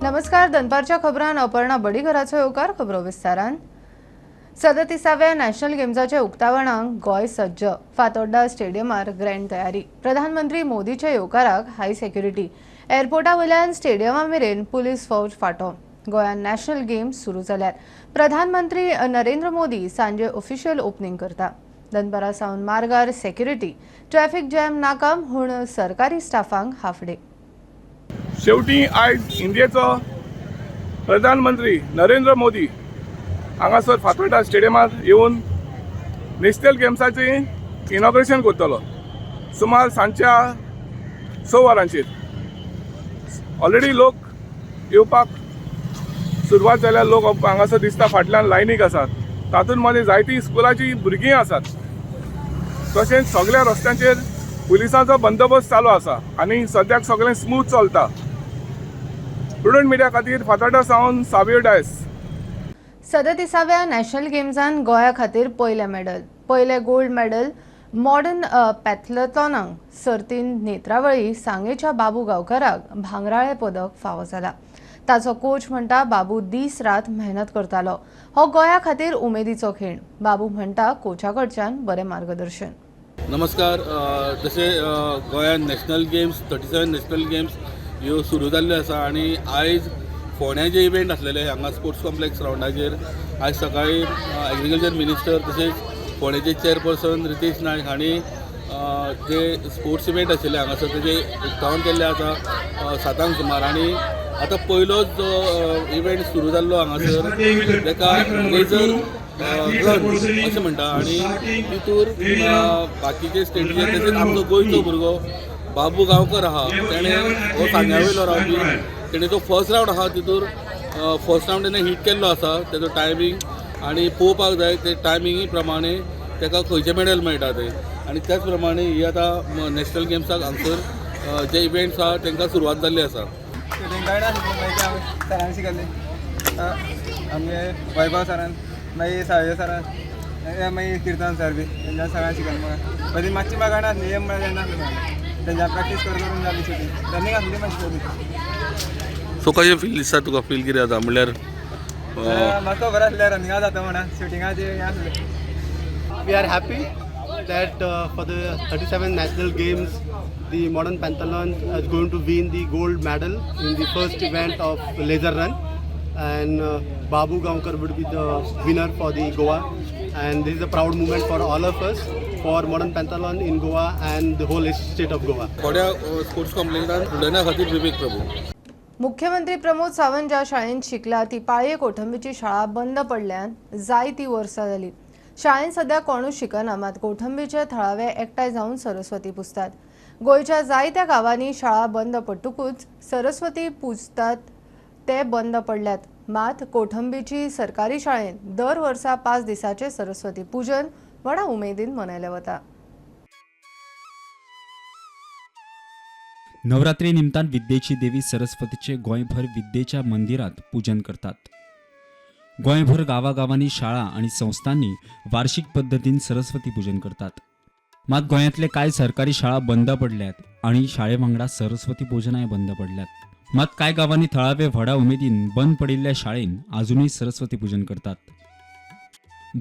नमस्कार, दनपारच्या खबरान अपर्णा बडीघराचो येवकार. खबरो विस्तारान. 37व्या नॅशनल गेम्साच्या उक्तावणाक गोंय सज्ज. फातोड्डा स्टेडियमार ग्रँड तयारी. प्रधानमंत्री मोदीच्या येवकाराक हाय सेक्युरिटी. एअरपोर्टा वयल्यान स्टेडियमा मेरेन पुलीस फौज फाटो. गोंयांत नॅशनल गेम्स सुरू जाल्यात. प्रधानमंत्री नरेंद्र मोदी सांजे ऑफिशियल ओपनिंग करता. दनपारा सावन मार्गार सेक्युरिटी, ट्रॅफिक जॅम नाका म्हूण सरकारी स्टाफांक हाफ डे. शेवटी आयज इंडियेचो प्रधानमंत्री नरेंद्र मोदी हांगासर फातोर्डा स्टेडियमार येवन नॅशनल गेम्साचें इनॉग्रेशन करतलो सुमार सांजच्या 6 वरांचेर. ऑलरेडी लोक येवपाक सुरवात जाल्या. लोक हांगासर दिसता फाटल्यान लायनीक आसात. तातूंत मदीं जायतीं स्कुलाचीं भुरगीं आसात. तशेंच सगळ्या रस्त्यांचेर पुलिसांचो बंदोबस्त चालू आसा आनी सद्याक सगळें स्मूथ चलता. प्रुडंट मिडिया खातीर फातोर्डा सावन सावियो डायस. 37व्या नॅशनल गेम्सान गोंया खातीर पयलें मेडल, पयलें गोल्ड मेडल. मॉडर्न पॅथलॉनाक सर्तीन नेत्रावळी सांगेच्या बाबू गांवकाराक भांगराळे पदक फावो जाला. ताचो कोच म्हणटा, बाबू दीस रात मेहनत करतालो. हो गोंया खातीर उमेदीचो खीण. बाबू म्हणटा, कोचा कडच्यान बरें मार्गदर्शन. नमस्कार. जशें गोंयांत National Games, 37 National Games ह्यो सुरू जाल्ल्यो आसा आनी आयज फोंड्या जे इव्हेंट आसलेले हांगा स्पोर्ट्स कॉम्प्लेक्स ग्रावंडाचेर, आयज सकाळी एग्रीकल्चर मिनिस्टर तशेंच फोंडेचे चेअरपर्सन रितेश नायक हांणी जे स्पोर्ट्स इव्हेंट आशिल्ले हांगासर तेजें उक्तावण केल्लें आसा 7 सुमार. आनी आतां पयलोच जो इव्हेंट सुरू जाल्लो हांगासर तेका लेझर रन अशें म्हणटा आनी तितूर बाकीचे स्टेटीचे तशेंच आमचो गोंयचो भुरगो बाबू गांवकर आहा, तेणें, हो सांग्या वयलो रावपी, तेणें जो फर्स्ट रावंड आहा तितूर फर्स्ट रावंड तेणें हिट केल्लो आसा. तेजो टायमींग आनी पळोवपाक जाय, ते टायमिंगी प्रमाणे तेका खंयचें मेडल मेळटा तें. आनी त्याच प्रमाणे ही आतां नॅशनल गेम्साक हांगसर जे इव्हेंट्स आहा तांकां सुरवात जाल्ली आसा. शूटिंग कांय नासलें. मागीर ते आमी सरान शिकयलें, आमगे वैभव सरान, मागीर सावय सरान, मागीर किर्तन सर बी, तेंच्या सगळ्यांक शिकयलें म्हाका. पयलीं मातशी म्हाका नासली, एम म्हळ्यार जायनासलें म्हाका. तेंच्या प्रॅक्टीस करून करून जाली शूटिंग. रनींग आसली मातशी पयलीं. सो कशें फील दिसता तुका? फील कितें जाता म्हणल्यार? म्हाका खबर आसलें रनिंगा जाता म्हणून, शूटिंगाचें हें आसलें. We are happy that for the 37 national games, the Modern Pentathlon is going to win the gold medal in the first event of laser run, and Babu Gaonkar would be the winner for the Goa, and this is a proud moment for all of us, for Modern Pentathlon in Goa and the whole state of Goa. फोंड्या sports कॉम्प्लेक्सान उडयना खातीर विवेक प्रभू. मुख्यमंत्री प्रमोद सावंत ज्या शाळेंत शिकला ती पाळये कोठंबीची शाळा बंद पडल्यान जायती वर्सां जाली. शाळेंत सध्या कोणूच शिकना, मात कोठंबीचे थळावे एकठांय जावन सरस्वती पुजतात. गोंयच्या जायत्या गांवांनी शाळा बंद पडटकूच सरस्वती पुजतात ते बंद पडल्यात. मात कोठंबीची सरकारी शाळेंत दर वर्सा 5 दिसाचे सरस्वती पूजन व्हडा उमेदीन मनयलें वता. नवरात्री निमतान विद्येची देवी सरस्वतीचे गोंयभर विद्येच्या मंदिरात पूजन करतात. गोंयभर गावागावांनी शाळा आणि संस्थांनी वार्षिक पद्दतीन सरस्वती पूजन करतात. मात गोंयांतले कांय सरकारी शाळा बंद पडल्यात आणि शाळे वांगडा सरस्वती पूजनाय बंद पडल्यात. मात कांय गांवांनी थळावे व्हडा उमेदीन बंद पडिल्ल्या शाळेन अजुनूय सरस्वती पूजन करतात.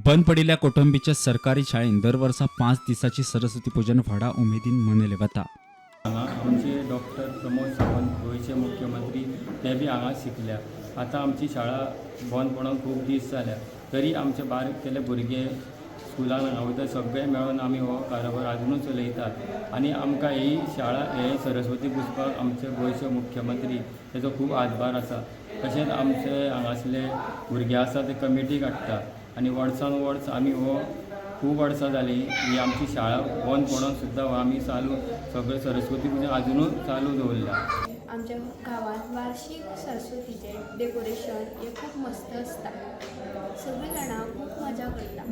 बंद पडिल्ल्या कोटंबीच्या सरकारी शाळेन दर वर्सा 5 दिसाची सरस्वती पूजन व्हडा उमेदीन मनयलें वता. हांगा आमचे डॉक्टर प्रमोद सावंत, गोंयचे मुख्यमंत्री, ते बी हांगा शिकल्या. आतां आमची शाळा बंद पडून खूब दीस जाल्या, तरी आमचे बारकेले भुरगे स्कुलान हांगा वयता. सगळे मेळून आमी हो कारभार आजुनूय चलयतात आनी आमकां ही शाळा, हे सरस्वती पुजपाक आमचे गोंयचे मुख्यमंत्री तेजो खूब हातभार आसा. तशेंच आमचे हांगासले भुरगे आसा ते कमिटी काडटा आनी वर्सान वर्स आमी हो, खूब वर्सां जालीं ही आमची शाळा बंद पडून सुद्दां हो आमी चालू सगळें सरस्वती पुजा आजुनूय चालू दवरल्या. आमच्या गांवांत वार्षीक सरस्वतीचें डेकोरेशन हें खूब मस्त आसता. सगळीं जाणां खूब मजा करता,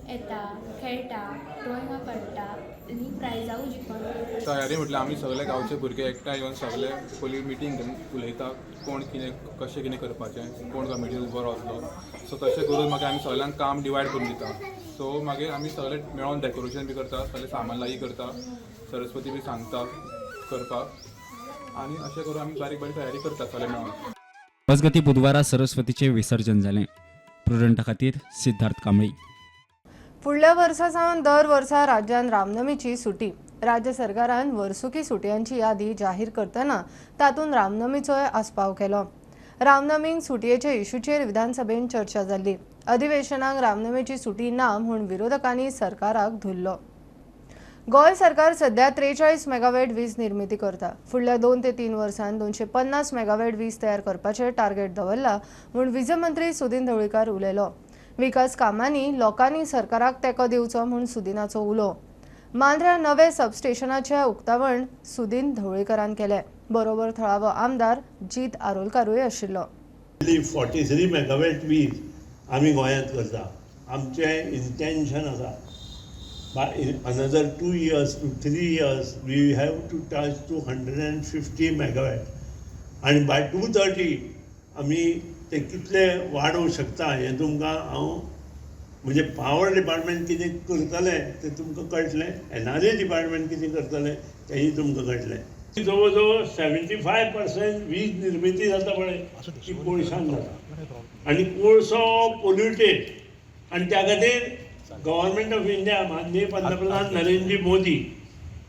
येता, खेळटा, ड्रॉइंगां काडटा आनी प्रायजांय जिखून. तयारी म्हटल्यार आमी सगळे गांवचे भुरगे एकठांय येवन सगळे पयलीं मिटींग घेवन उलयता, कोण कितें कशें कितें करपाचें, कोण कमिटीर उबो रावतलो. सो तशें करून मागीर आमी सगळ्यांक काम डिवायड करून दिता. सो मागीर आमी सगळे मेळोन डेकोरेशन बी करता, सगळें सामान लागीं करता, सरस्वती बी सांगता करपाक आनी अशें करून आमी बारीक बारीक तयारी करता सगळे मेळोन. मजगतीं बुधवारा सरस्वतीचें विसर्जन जालें. प्रुडंटा खातीर सिद्धार्थ कांबळी. फुडल्या वर्सा सावन दर वर्सा राज्यान रामनमीची सुटी. राज्य सरकारान वर्सुकी सुटयांची यादी जाहीर करतना तातूंत रामनमीचोय आस्पाव केलो. रामनमीक सुटयेचे इशूचेर विधानसभेन चर्चा जाल्ली. अधिवेशनाक रामनमीची सुटी ना म्हूण विरोधकांनी सरकाराक धुल्लो. गोंय सरकार सध्या 43 मेगावॅट वीज निर्मिती करता. फुडल्या 2 ते 3 वर्सांत 250 मेगावॅट वीज तयार करपाचें टार्गेट दवरला म्हूण वीज मंत्री सुदिन ढवळीकार उलयलो. विकास कामांनी लोकांनी सरकाराक तेंको दिवचो म्हूण सुदिनाचो उलो. मांद्र्या नवे सबस्टेशनाचें उक्तावण सुदिन ढवळीकारान केलें. बरोबर थळावो आमदार जीत आरोलकारूय आशिल्लो. 43 मेगावॅट वीज आमी गोंयांत करता. आमचें इंटेन्शन आसा by another 2 years to 3 years we have to touch 250 megawatt आनी बाय 230 आमी ते कितले वाडोवंक शकता हें तुमकां हांव म्हणजे पावर डिपार्टमेंट कितें करतलें तें तुमकां कळटलें, एनआरए डिपार्टमेंट कितें करतलें तेंय तुमकां कळटलें. जवळ जवळ 75% वीज निर्मिती जाता पळय ती कोळशान जाता आनी कोळसो पोल्युटेड आनी त्या खातीर गव्हर्मेंट ऑफ इंडिया माननीय पंतप्रधान नरेंद्र मोदी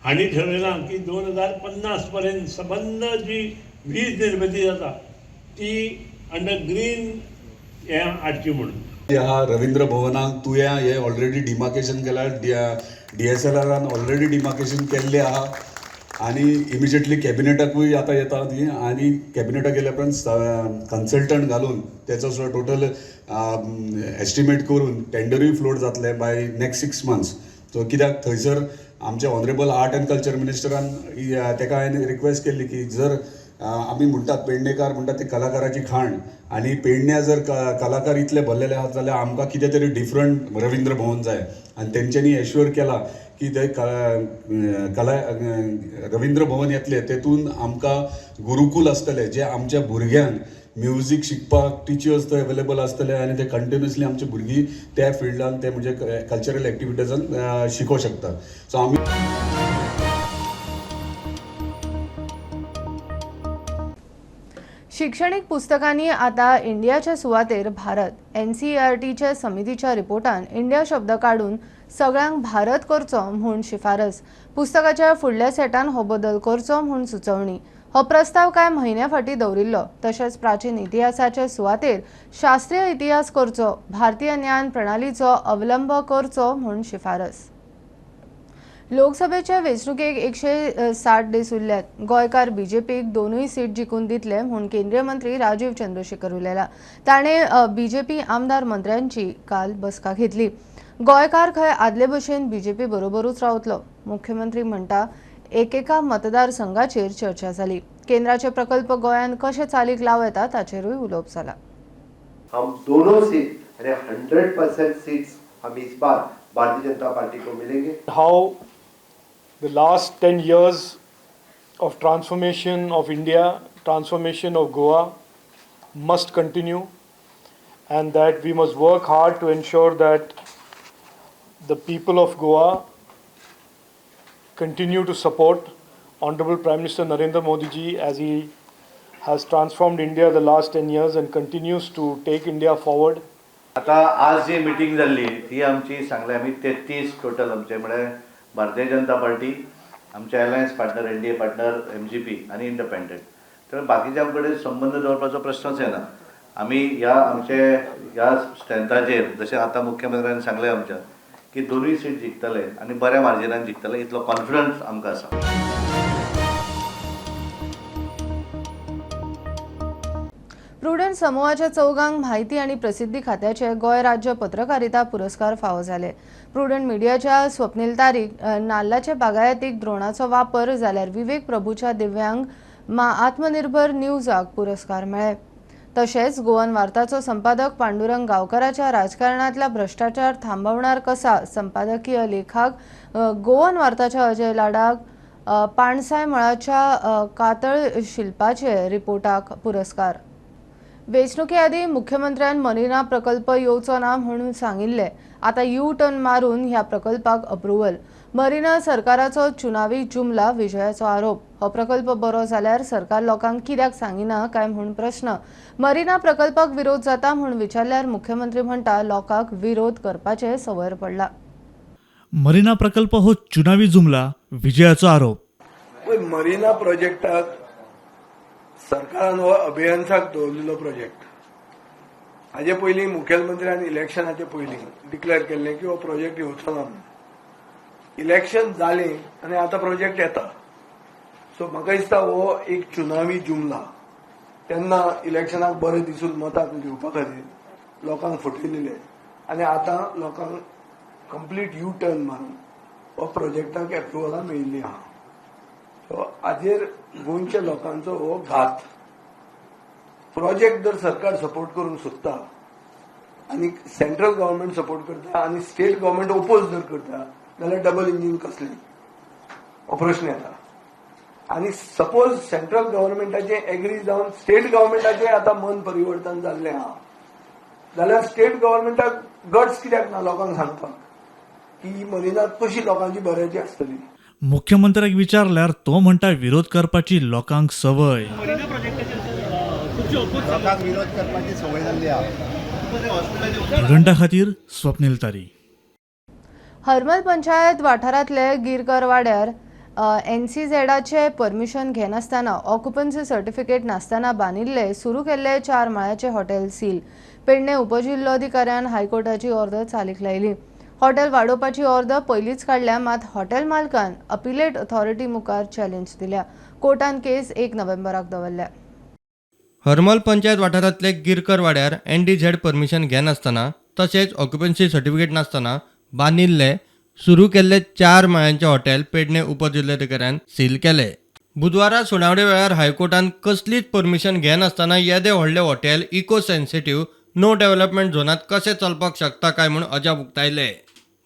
हांणी ठरयलां की 2050 पर्यंत सबंद जी वीज निर्मिती जाता ती अंडर ग्रीन हें हाडची म्हणून. ह्या रवींद्र भवनाक तुया हे ऑलरेडी डिमार्केशन केला, DSLRान ऑलरेडी डिमार्केशन केल्लें आहा आनी इमिजिएटली कॅबिनेटाकूय आतां येता ती आनी कॅबिनेटाक गेल्या उपरांत कन्सल्टंट घालून तेचो सुद्दां टोटल एस्टिमेट करून टेंडरूय फ्लोट जातले बाय नेक्स्ट 6 months. सो कित्याक थंयसर आमचे ऑनरेबल आर्ट एंड कल्चर मिनिस्टरान तेका हांवें रिक्वेस्ट केल्ली की जर आमी म्हणटात पेडणेकार म्हणटात ती कलाकाराची खाण आनी पेडण्या जर कलाकार इतले भरलेले आहात जाल्यार आमकां कितें तरी डिफरंट रवींद्र भवन जाय आनी तेंच्यांनी एश्योर केला की ते कला रवींद्र भवन येतले तेतून आमकां गुरुकूल आसतले जे आमच्या भुरग्यांक म्युजीक शिकपाक टिचर्स थंय अवेलेबल आसतले आनी ते कंटिन्युअसली आमची भुरगीं त्या फिल्डान ते म्हणजे कल्चरल एक्टिविटीजान शिकोवंक शकता. सो आमी शिक्षणीक पुस्तकांनी आता इंडियाच्या सुवातेर भारत. NCERTच्या समितीच्या रिपोर्टान इंडिया शब्द काडून सगळ्यांक भारत करचो म्हूण शिफारस. पुस्तकाच्या फुडल्या सेटान हो बदल करचो म्हूण सुचोवणी. हो प्रस्ताव कांय म्हयन्या फाटीं दवरिल्लो. तशेंच प्राचीन इतिहासाचे सुवातेर शास्त्रीय इतिहास करचो, भारतीय ज्ञान प्रणालीचो अवलंब करचो म्हूण शिफारस. लोकसभेच्या वेंचणुकेक 160 दीस उरल्यात. गोंयकार बीजेपीक 2 सीट जिखून दितले म्हूण केंद्रीय मंत्री राजीव चंद्रशेखर उलयला. ताणें बीजेपी आमदार मंत्र्यांची काल बसका घेतली. गोंयकार खंय आदले भशेन बीजेपी बरोबरूच रावतलो. मुख्यमंत्री म्हणटा एकेका मतदारसंघाचेर चर्चा जाली. केंद्राचे प्रकल्प गोंयांत कशे चालीक लावं येता ताचेरूय उलोवप जाला. हम दोनों सीट यानी 100% सीट्स हम इस बार भारतीय जनता पार्टी को मिलेंगे. How the last 10 years of transformation of India, transformation of Goa must continue, and that we must work hard to ensure that the people of Goa continue to support Honorable Prime Minister Narendra Modi ji as he has transformed India the last 10 years and continues to take India forward. आता आज जी meeting जाल्ली ती आमची सांगले आमी 33 total आमचे म्हळ्यार भारतीय जनता पार्टी, आमचे alliance partner, NDA partner, MGP आनी इंडिपेंडंट. तर बाकीच्या कडेन संबंद दवरपाचो प्रश्नच येना. आमी ह्या आमचे ह्या स्ट्रेंथाचेर जशें आतां मुख्यमंत्र्यान सांगलें आमच्या की 2 सीट जिखतले आनी बऱ्या मार्जिनान जिखतले इतलो कॉन्फिडन्स आमकां आसा. प्रुडंट समूहाच्या चौगांक म्हायती आनी प्रसिद्धी खात्याचे गोंय राज्य पत्रकारिता पुरस्कार फावो जाले. प्रुडंट मिडियाच्या स्वप्नील तारीक नाल्लाचे बागायतीक द्रोणाचो वापर जाल्यार विवेक प्रभूच्या दिव्यांग मा आत्मनिर्भर न्यूजाक पुरस्कार मेळ्ळे. तशेंच गोवन वार्ताचो संपादक पांडुरंग गांवकराच्या राजकारणांतला भ्रष्टाचार थांबवणार कसा संपादकीय लेखाक गोवन वार्ताच्या अजय लाडाक पाणसाय मळाच्या कातळ शिल्पाचे रिपोर्टाक पुरस्कार. वेंचणुके आदीं मुख्यमंत्र्यान मरिना प्रकल्प येवचो ना म्हणून सांगिल्लें. आतां यू टर्न मारून ह्या प्रकल्पाक अप्रुवल. मरिना सरकाराचो चुनावी जुमला विजयाचो आरोप. हो प्रकल्प बरो जाल्यार सरकार लोकांक कित्याक सांगिना काय म्हूण प्रश्न. मरिना प्रकल्पाक विरोध जाता म्हूण विचारल्यार मुख्यमंत्री म्हणटा लोकांक विरोध करपाचे संवयर पडला. मरिना प्रकल्प हो चुनावी जुमला, विजयाचो आरोप. मरिना प्रोजेक्टाक सरकारान हो अभियन्साक दवरलेलो प्रोजेक्ट. हाजे पयलीं मुखेलमंत्र्यान इलेक्शनाचे पयलीं डिक्लेअर केल्लें की हो प्रोजेक्ट येवचो ना म्हणून. इलेक्शन जालें आनी आतां प्रोजेक्ट येता. सो म्हाका दिसता हो एक चुनावी जुमला. तेन्ना इलेक्शनाक बरें दिसून मतां घेवपा खातीर लोकांक फटयलेले आनी आतां लोकांक कंप्लीट यू टर्न मारून हो प्रोजेक्टाक एप्रुवलां मेळिल्लीं आहा. सो हाजेर गोंयच्या लोकांचो हो घात. प्रोजेक्ट जर सरकार सपोर्ट करूंक सोदता आनी सेंट्रल गव्हर्मेंट सपोर्ट करता आनी स्टेट गव्हर्मेंट ओपोज जर करता जाल्यार डबल इंजीन कसलें हो प्रश्न येता. आनी सपोज सेंट्रल गव्हर्मेंटाचें एग्री जावन स्टेट गव्हर्मेंटाचें आतां मन परिवर्तन जाल्लें आहा जाल्यार स्टेट गव्हर्मेंटाक गट्स कित्याक ना लोकांक सांगपाक की ही मरिना कशी लोकांची बऱ्याची आसतली. मुख्यमंत्र्याक विचारल्यार तो म्हणटा विरोध करपाची लोकांक संवय. लोकांक विरोध करपाची संवय जाल्ली आहा. घंटा खातीर स्वप्नील तारी. हरमल पंचायत वाठारांतले गिरकर वाड्यार एनसीझेडाचे परमिशन घेनासतना ऑक्युपन्सी सर्टिफिकेट नासतना बांदिल्ले सुरू केल्ले 4 माळ्याचे हॉटेल सील. पेडणे उपजिल्लोधिकाऱ्यान हायकोर्टाची ऑर्डर चालीक लायली. हॉटेल वाडोवपाची ऑर्डर पयलींच काडल्या, मात हॉटेल मालकान अपिलेट ऑथॉरिटी मुखार चॅलेंज दिल्या. कोर्टान केस 1 नोव्हेंबराक दवरल्या. हरमल पंचायत वाठारांतले गिरकर वाड्यार एनडीझेड परमिशन घेनासतना तशेंच ऑक्युपन्सी सर्टिफिकेट नासतना बांदिल्ले सुरू केल्ले 4 माळ्यांचे हॉटेल पेडणे उपजिल्लोधिकाऱ्यान सील केले. बुधवारा सुनावणे वेळार हायकोर्टान कसलीच परमिशन घेनासतना येदे व्हडले hotel eco sensitive no development झोनांत कशें चलपाक शकता काय म्हूण अजाप उक्तायले.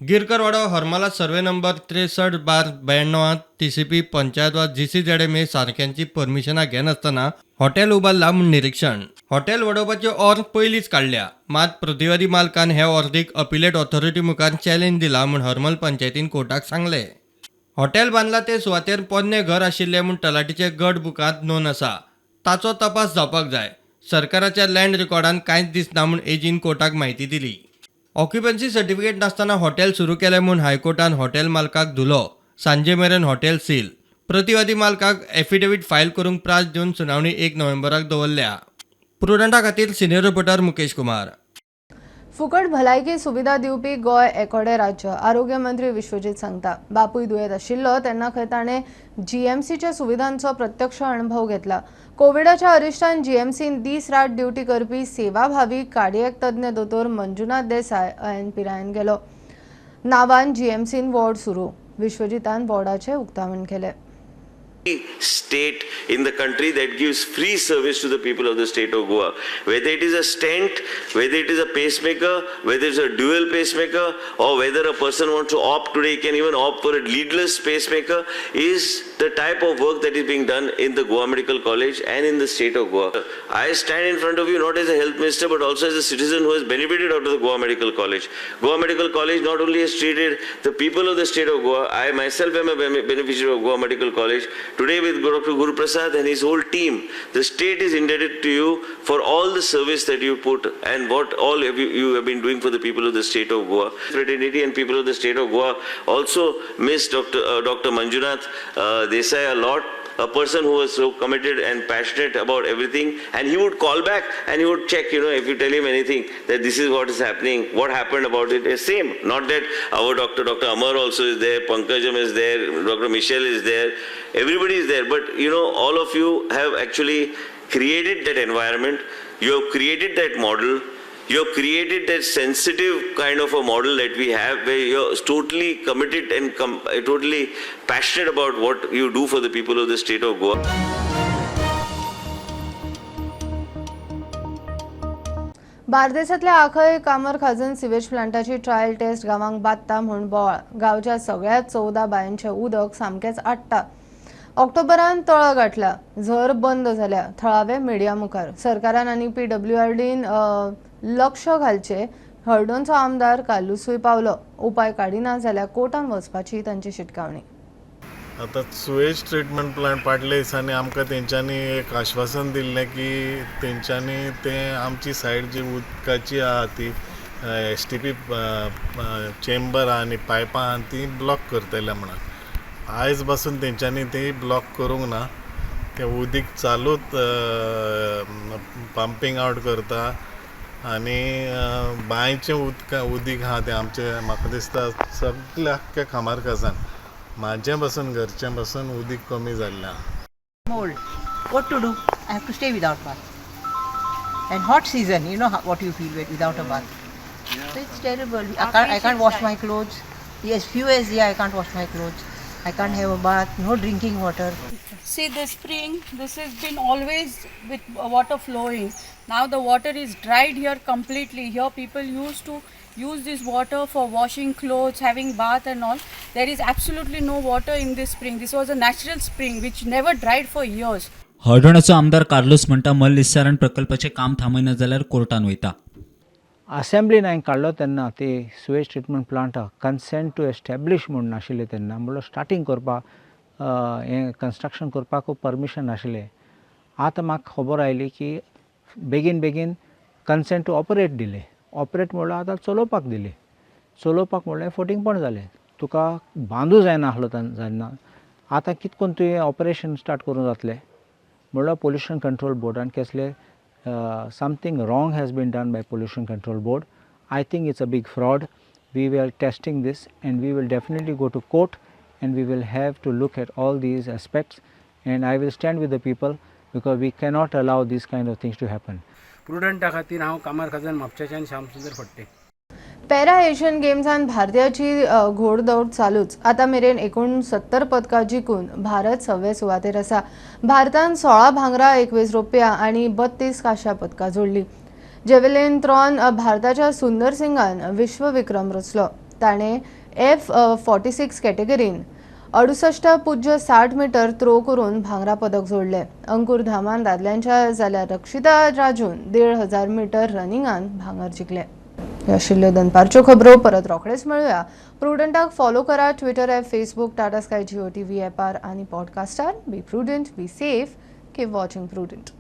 गिरकरवाडो हरमला सर्वे नंबर 63/92 टीसीपी पंचायत वा जीसीझेडएमए सारक्यांची परमिशनां घेनासतना हॉटेल उबारला म्हूण निरिक्षण. हॉटेल वडोवपाची ऑर्द पयलींच काडल्या, मात प्रतिवादी मालकान हे ऑर्दीक अपिलेट ऑथॉरिटी मुखार चॅलेंज दिला म्हूण हरमल पंचायतीन कोर्टाक सांगलें. हॉटेल बांदला ते सुवातेर पोन्नें घर आशिल्लें म्हूण तलाठीचे गट बुकांत नोंद आसा, ताचो तपास जावपाक जाय. सरकाराच्या लँड रिकॉर्डान कांयच दिसना म्हूण एजीन कोर्टाक म्हायती दिली. ऑक्युपन्सी सर्टिफिकेट नासतना हॉटेल सुरू केलें म्हूण हायकोर्टान हॉटेल मालकाक धुलो. सांजे मेरेन हॉटेल सील. प्रतिवादी मालकाक एफिडेवीट फायल करूंक प्रास दिवन सुनावणी 1 नोव्हेंबराक दवरल्या. प्रुडंटा खातीर सिनियर रिपोर्टर मुकेश कुमार. फुकट भलायकी सुविधा दिवपी गोंय एकोडे राज्य, आरोग्य मंत्री विश्वजीत सांगता. बापूय दुयेंत आशिल्लो तेन्ना खंय ताणें जीएमसीच्या सुविधांचो प्रत्यक्ष अणभव घेतला. कोविडाच्या अरिश्टान जीएमसीन दीस रात ड्युटी करपी सेवाभावी कार्डियक तज्ञ दोतोर मंजुनाथ देसाय अयन पिरायेन गेलो. नावान जीएमसीन वॉर्ड सुरू. विश्वजीतान वॉर्डाचें उक्तावण केलें. State in the country that gives free service to the people of the state of Goa. Whether it is a stent, whether it is a pacemaker, whether it's a dual pacemaker, or whether a person wants to opt today, can even opt for a leadless pacemaker, is the type of work that is being done in the Goa Medical College and in the state of Goa. I stand in front of you not as a health minister but also as a citizen who has benefited out of the Goa Medical College. Goa Medical College not only has treated the people of the state of Goa, I myself am a beneficiary of Goa Medical College. Today with Dr. Guru Prasad and his whole team, the state is indebted to you for all the service that you put and what all you have been doing for the people of the state of Goa. Fraternity and people of the state of Goa also miss Dr. Manjunath Desai a lot. A person who was so committed and passionate about everything, and he would call back and he would check, you know, if you tell him anything, that this is what is happening, what happened about it. It's same, not that our doctor, Dr. Amar also is there, Pankajam is there, Dr. Michelle is there, everybody is there, but you know, all of you have actually created that environment, you have created that model, you have created that sensitive kind of a model that we have, where you're totally committed and totally passionate about what you do for the people of the state of Goa. बार्देसांतल्या आखय कामर खाजन sewage प्लांटाची trial taste गांवांक बादता म्हूण बोवाळ. गांवच्या सगळ्या 14 बांयांचें उदक सामकेंच आट्टा. ऑक्टोबरान तळ गाठला, झर बंद जाल्या. थळावे मिडिया मुखार सरकारान आनी पीडब्ल्यूआरडीन लक्ष घालचे. हळदोणचो आमदार कार्लुसूय पावलो. उपाय काडिना जाल्यार कोर्टान वचपाची तांची शिटकावणी. आतां सुवेज ट्रिटमेंट प्लांट फाटल्या दिसांनी आमकां तेंच्यांनी एक आश्वासन दिल्लें की तेंच्यांनी तें आमची सायड जी उदकाची आहा ती एसटीपी चेंबर आहा आनी पायपां आहा ती ब्लॉक करतले म्हणून. आयज पासून तेंच्यांनी ती ब्लॉक करूंक ना. तें उदीक चालूच पंपींग आवट करता आनी बांयचें उदक उदीक आहा तें आमचें म्हाका दिसता सगळें आख्ख्या खामारकाजान म्हाजें पासून घरचें पासून उदीक कमी जाल्लें आहा. Old. What to do? I have to stay without bath. And hot season, you know what you feel without a bath. So it's terrible. I can't wash my clothes. As few as, yeah, I can't wash my clothes. I can't have a bath, no drinking water. See the spring, this has been always with water flowing. Now the water is dried here completely. Here people used to use this water for washing clothes, having bath and all. There is absolutely no water in this spring. This was a natural spring which never dried for years. हळदोण्याचो आमदार Carlos म्हणटा, मल निस्सारण प्रकल्पाचें काम थांबयना जाल्यार कोर्टान वयता. असेंब्लीन हांवें काडलो तेन्ना ते सुवेज ट्रिटमेंट प्लांटाक कन्सेंट टू एस्टॅब्लीश म्हूण नाशिल्लें तेन्ना. म्हणल्यार स्टार्टींग करपाक, हें कन्स्ट्रक्शन करपाक परमिशन नाशिल्लें. आतां म्हाका खबर आयली की बेगीन बेगीन कन्सेंट टू ऑपरेट दिलें. ऑपरेट म्हणल्यार आतां चलोवपाक दिलें. चलोवपाक म्हणल्यार फटींगपण जालें. तुका बांदू जायना आसलो तेन्ना, आतां कित करून तुवें ऑपरेशन स्टार्ट करूंक जातलें? म्हणल्यार पोल्युशन कंट्रोल बोर्डान केसलें something wrong has been done by Pollution Control Board. I think it's a big fraud. We are testing this and we will definitely go to court and we will have to look at all these aspects, and I will stand with the people because we cannot allow these kind of things to happen. प्रुडंटा खातीर हांव कामार खाजन म्हापशेच्यान श्याम सुंदर Phadte. Para Asian गेम्सान भारतीयाची घोडदौड चालूच. आतां मेरेन 69 पदकां जिखून भारत सव्वे सुवातेर आसा. भारतान 16 भांगरा, 21 रुपया आनी 32 कांश्या पदकां जोडली. जेवेलीन थ्रोन भारताच्या सुंदर सिंगान विश्वविक्रम रचलो. ताणें एफ 46 कॅटेगरीन 68.60 मिटर थ्रो करून भांगरा पदक जोडले. अंकुर धामान दादल्यांच्या, जाल्यार रक्षिता राजून 1500 मिटर रनिंगान भांगर जिखले. ह्यो आशिल्ल्यो दनपारच्यो खबरो. परत रोखडेच मेळुया. प्रुडंटाक फॉलो करा Twitter app, Facebook, Tata Sky, Jio TV ॲपार आनी पॉडकास्टार. Be prudent, be safe, keep watching Prudent.